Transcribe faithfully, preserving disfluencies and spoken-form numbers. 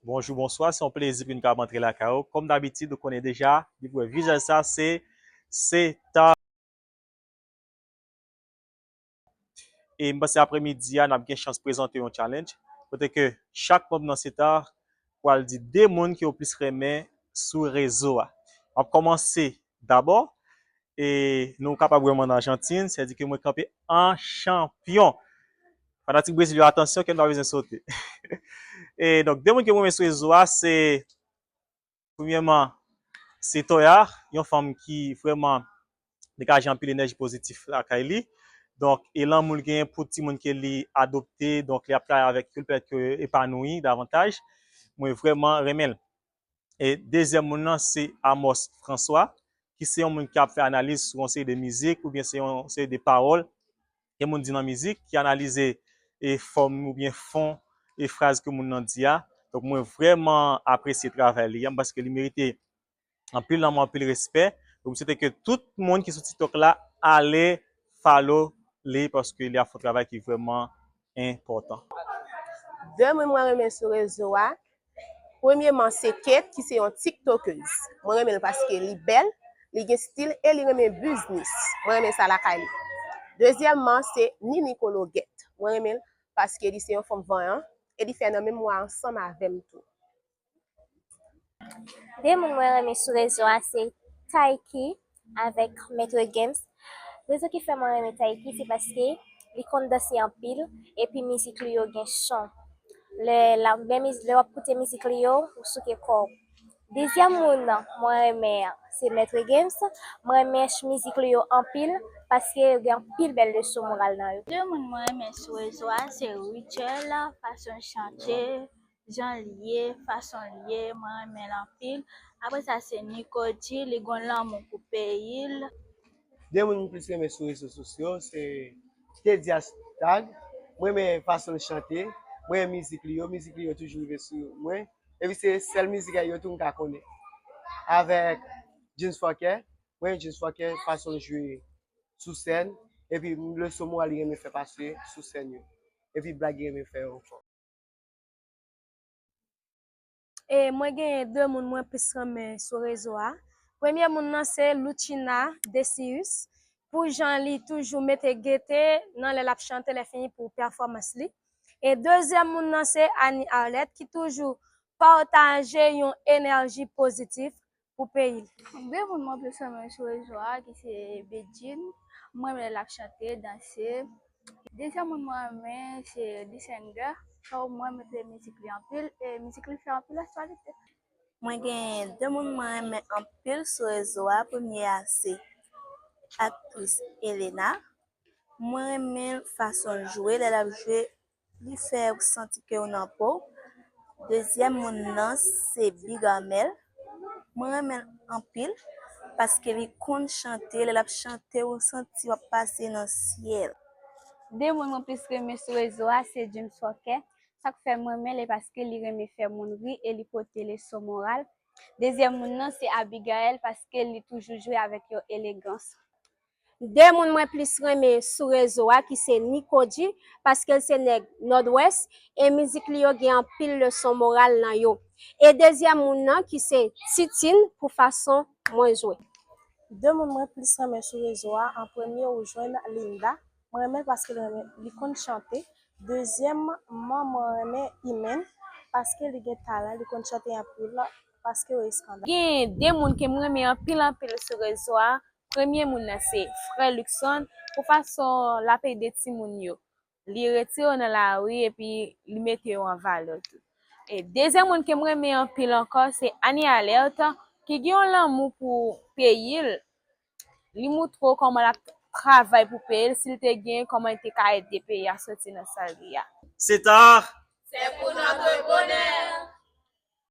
Bonjou, bonswa, se yon plezi pou n kapab antre lakay ou. Kòm dabitid, ou konnen deja, depi w wè vizaj sa, se Setar. E m panse apremidi a, n ap gen chans prezante yon challenge, kote ke chak manm nan Setar pral di de moun ke yo plis renmen sou rezo a. M ap kòmanse dabò, e nou kapab wè m an Ajantin, sètadi ke mwen kanpe an chanpyon. Fanatik Brezil yo, atansyon, ke n pa bezwen sote. E donk, de moun ke mwen renmen sou rezo a, se, premyèman, se Toya, yon fanm ki vrèman degaje anpil enèji pozitif lakay li. Donk, e lanmou l genyen pou timoun ke li adopte, donk li ap travay avèk yo, l pèmèt ke yo epanouyi davantaj. Mwen vrèman renmen l. E dezyèm moun nan, se Amos François, ki se yon moun ki ap fè analiz sou yon seri de mizik oubyen se yon seri de pawòl ke moun di nan mizik, ki analize e fòm oubyen fon e fraz ke moun nan di a. Donk, mwen vrèman apresye travay li a, paske li merite anpil lanmou, anpil respè. Donk, m swete ke tout moun ki sou TikTok la, ale follow li, paske li ap fè yon travay ki vrèman enpòtan. De moun mwen renmen sou rezo a. Premyeman, se Kate, ki se yon tiktokèz. Mwen renmen l paske li bèl, li gen stil e li renmen biznis. Mwen renmen sa lakay li. Dezyèmman, se Nini Kologèt. Mwen renmen l paske li se yon fanm vanyan e li fè nan menm mwa ansanm avè m tou. De moun mwen renmen sou rezo a se Taiki avèk Maître Games. Rezon ki fè mwen renmen Taiki se paske li konn danse anpil epi mizik li yo gen son. Lè l ap, lè miz- lè w ap koute mizik li yo, ou souke kò w. Dezyèm moun mwen renmen an se Maître Games. Mwen renmen mizik li yo anpil paske yo gen anpil bèl leson moral nan yo. De moun mwen renmen sou rezo a se Rutshelle, fason l chante, jan l ye, fason l ye, mwen renmen l anpil. Apre sa se Nico G, li gon lanmou pou peyi l. De moun m plis renmen sou rezo sosyo se Teddy Astag. Mwen renmen fason l chante, mwen renmen mizik li yo, mizik li yo toujou rive sou mwen. Epi se sèl mizik yo tou m ka konnen. Avèk Jeans Walker, mwen renmen Jeans Walker fason l jwe sou sèn, epi leson moral li renmen fè pase sou sèn yo. Epi blag li renmen fè yo ankò. E mwen genyen de moun mwen plis renmen sou rezo a. Premye moun nan se Louchina Decius. Pou jan li toujou mete gete nan lè l ap chante lè fini pou pèfòmans li. E dezyèm moun nan se Annie Arlette ki toujou pataje yon enèji pozitif pou peyi l. De moun mwen plis renmen sou rezo a ki se Bedjine. Mwen renmen lè l ap chante, danse. Dezyèm moun mwen renmen se Dissender. Mwen renmen mizik li anpil e mizik li fè anpil aktyalite. Mwen gen de moun mwen renmen anpil sou rezo a. Premye a se aktris Elena. Mwen renmen fason l jwe, lè l ap jwe li fè w santi ke w nan po w. Dezyèm moun nan se Big Armel. Mwen renmen l anpil paske li konn chante, lè l ap chante w santi w ap pase nan syèl. De moun mwen plis renmen sou rezo a se James Walker. Sa k fè m renmen l e paske li renmen fè moun ri e li pote leson moral. Dezyèm moun nan se Abigaël paske li toujou jwe avèk yon elegans. De moun mwen plis renmen sou rezo a ki se Nico G paske l se nèg Nòdwès e mizik li yo gen anpil leson moral nan yo. E dezyèm moun nan ki se Titine pou fason mwen jwe. De moun mwen plis renmen sou rezo a, an premye ou jwenn Linda, mwen renmen l paske li konn chante, dezyèmman mwen renmen Imen paske li gen talan, li konn chante anpil paske yo eskandal. Gen de moun ke m renmen anpil anpil sou rezo a, premye moun nan se frè Luckson pou fason l ap ede timoun yo. Li retire yo nan lari epi li mete yo an valè tou. E dezyèm moun ke m renmen anpil ankò se Annie Alerte ki gen yon lanmou pou peyi l. Li moutre w kòman l ap travay pou peyi l, si l te gen kòman l te ka ede peyi a soti nan sa l ye a. Setar. C'est pour notre bonheur.